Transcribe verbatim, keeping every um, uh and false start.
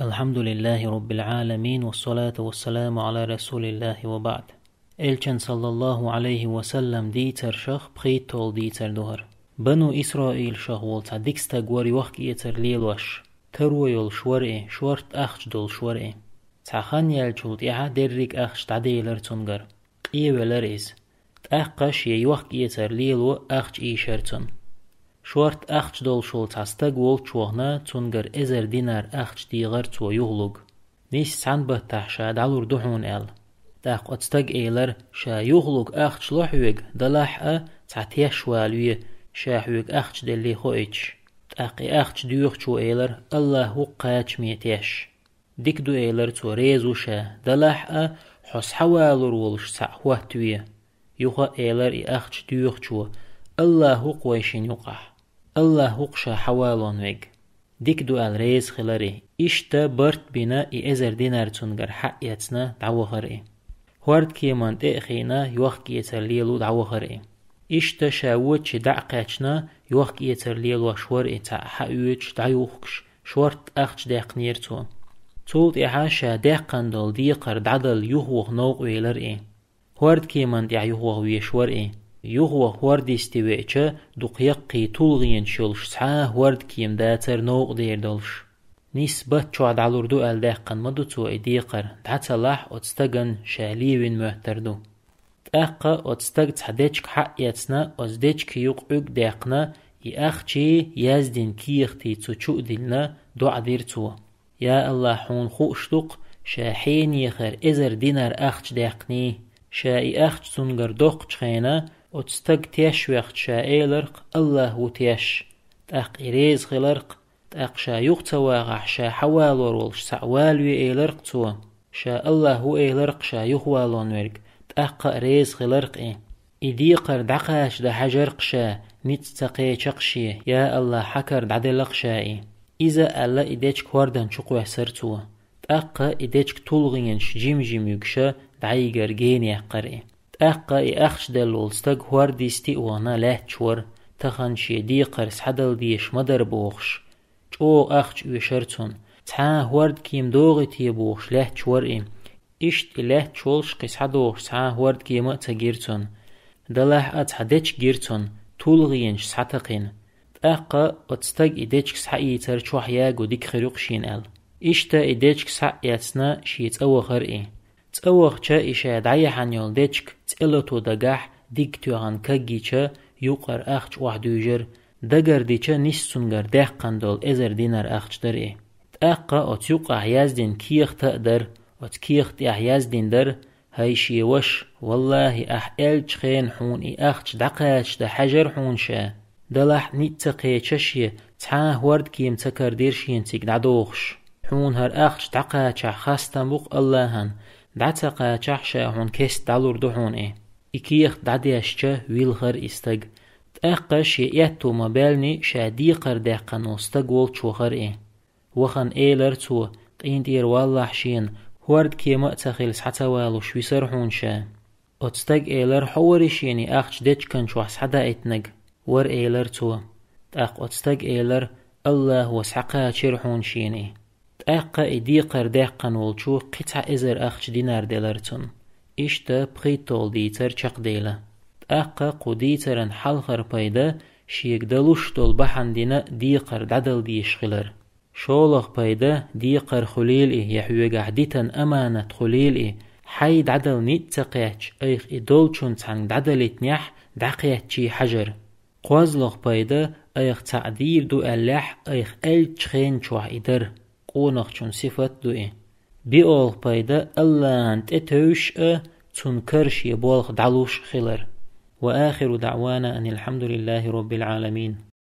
الحمد لله رب العالمين، والصلاة والسلام على رسول الله وبعد. Элчан, саллаллаху алейхи ва саллам, дийцаршах пхийттол дийцар ду хӀара. Бану Исраилшах волу цхьа дика стаг вара йохк-эцар лелош. Таро йолуш вара и, шортта ахча долуш вара и. Цхьа хан яьллачул тӀаьхьа дерриг ахча дӀаделира цуьнгара. Къевелира иза. ТӀаккха шен йохк-эцар лело ахча ийшира цунна. Шортта ахча долуш волу цхьа стаг волчу вахана, цуьнгара эзар динар ахча дийгӀира цо юхалург. Нийсса цхьана баттахь ша дӀалур ду хьуна аьлла. ТӀаккха оцу стага элира: «Ша юхалург ахча ло хьоьга, делахь а цхьа теш валаве, ша хьоьга ахча деллий хоуьйтуш». ТӀаккха и ахча доьхучо элира: «АллахӀ ву-кх кхачаме теш». «Дика ду», — элира цо, — «реза ву ша, делахь а хьо схьавалур волуш цхьаъ хӀоттаве». Юха а элира и ахча доьхучо: «АллахӀ ву-кх вайшинна юкъахь. АллахӀ ву-кх ша схьавалон верг». «Дика ду», — аьлла, реза хилира и. Иштта барт а бина, и эзар динар цуьнгара схьа а эцна, дӀавахара и. ХӀордкеманна тӀе а хиъна, йохк-эцар лело дӀавахара и. Иштта ша вочу дӀа а кхаьчна, йохк-эцар лелош вара и, цхьаъ схьаоьцуш, дӀаюхкуш, шортта ахча даьккхинера цо. Цул тӀаьхьа ша даьккхина долу декхар дӀадала юхаваха новкъа велира и. ХӀордкеманна тӀехь юхаваха везаш вара и. Юхаваха хӀордйисте веача, дукха яккхий тулгӀенаш йолуш цхьа а хӀордкема дацара новкъа дер долуш. Нийсса батта чохь дӀалур ду аьлла даьккхина ма ду цо и декхар, дӀа ца лахь, оцу стагана ша левина моьттур ду. ТӀаккха оцу стага цхьа дечиг схьа а эцна, оцу дечиган юкъа Ӏуьрг а даьккхина, и ахчий, яздина кехатий цу чу а диллина, доӀа дира цо: «Я АллахӀ, хьуна хууш ду-кх, ша хьенехара эзар динар ахча даьккхиний. Ша и ахча цуьнгара доккхучу хенахь, оцу стага теш вехча, ша элира-кх: „АллахӀ ву теш“. ТӀаккха и реза хилира-кх. ТӀаккха ша юха ца вахахь, ша схьавалор волуш цхьаъ валаве, элира-кх цо. Ша АллахӀ ву, элира-кх ша юхавалон верг, тӀаккха а реза хилира-кх и. И декхар дӀакхачадан хьаьжира-кх ша, ницкъ ца кхеча-кх шен, я АллахӀ, хьан кара дӀаделла-кх ша и». Иза аьлла, и дечиг хӀордан чу кхоьссира цо. ТӀаккха и дечиг тулгӀенаш жим-жим юьгуша дӀайигара гена яьккхира и. ТӀаккха и ахча делла волу стаг хӀордйисте а вахана лаьтташ вара, тахана шен декхар схьадала дезаш ма дара бохуш. ЧӀогӀа ахча оьшура цунна. Цхьа а хӀордкема догӀий те бохуш лаьтташ вара и. Иштта и лаьтташ волуш кхин схьадогӀуш цхьа а хӀордкема а ца гира цунна. Делахь а цхьа дечиг гира цунна, тулгӀенаш схьатакхина. ТӀаккха оцу стага и дечиг схьаийцар чохь яго дика хир ю-кх шена аьлла. Иштта и дечиг схьа а эцна, шен цӀа вахара и. ЦӀа вахча, и ша дӀаяьхьна йолу дечиг цӀе лато дагахь диг тоьхна кагйича, юкъара ахча охьадуьйжира. Дагардича, нийсса цуьнгара даьккхина долу эзар динар ахча дара и. ТӀаккха оцу юкъахь яздина кехат а дара, оцу кехат тӀехь яздина дара: «ХӀай шен ваша, валлахӀи, ахь аьллачу хенахь хьуна и ахча дӀакхачадан хьаьжира хьуна ша. Делахь а ницкъ ца кхеча шен, цхьа а хӀордкема ца карадира шена цига дӀадохуш. Хьуна хӀара ахча дӀакхачахь хастам бу-кх АллахӀан, дӀа ца кхачахь, ша хьуна кеста дӀалур ду хьуна и». И кехат дӀадешча, вилхара и стаг. ТӀаккха шен аьтто ма-баьллинехь, ша декхар даьккхина волу стаг волчу вахара и. Вахана элира цо: «КъинтӀера валлахь шена, хӀордкема а ца хилла схьа ца валуш висара хьуна ша». Оцу стага элира: «Хьо варий шена и ахча дечиган чохь схьадаийтинарг?» «Вара», — элира цо. ТӀаккха оцу стага элира: «АллахӀо схьакхачийра хьуна шена и». ТӀаккха и декхар даьккхина волчо кхин цхьа эзар ахча динар делира цунна. Иштта пхийтталгӀа дийцар чекхдевлла. ТӀаккха кху дийцаран хьалхара пайда шега далуш долу бахьана дина декхар дӀадала дезаш хилар. ШолгӀа пайда декхар хуьлийла и, я хьоьгахь дитина аманат хуьлийла и, хьайн дӀадала ницкъ ца кхаьчча, айхьа и долчун цхьаьнга дӀадалийтинехь, дӀакхаьччий хьажар. КхозлагӀа пайда айхьа цхьаъ дийр ду аьллехь, айхьа аьллачу хенан чохь и дар. Къонахчун сифат ду и. БоьалгӀа пайда АллахӀан тӀетевжаш а, цунна кара шен болх дӀалуш а хилар. وآخر دعوانا أن الحمد لله رب العالمين.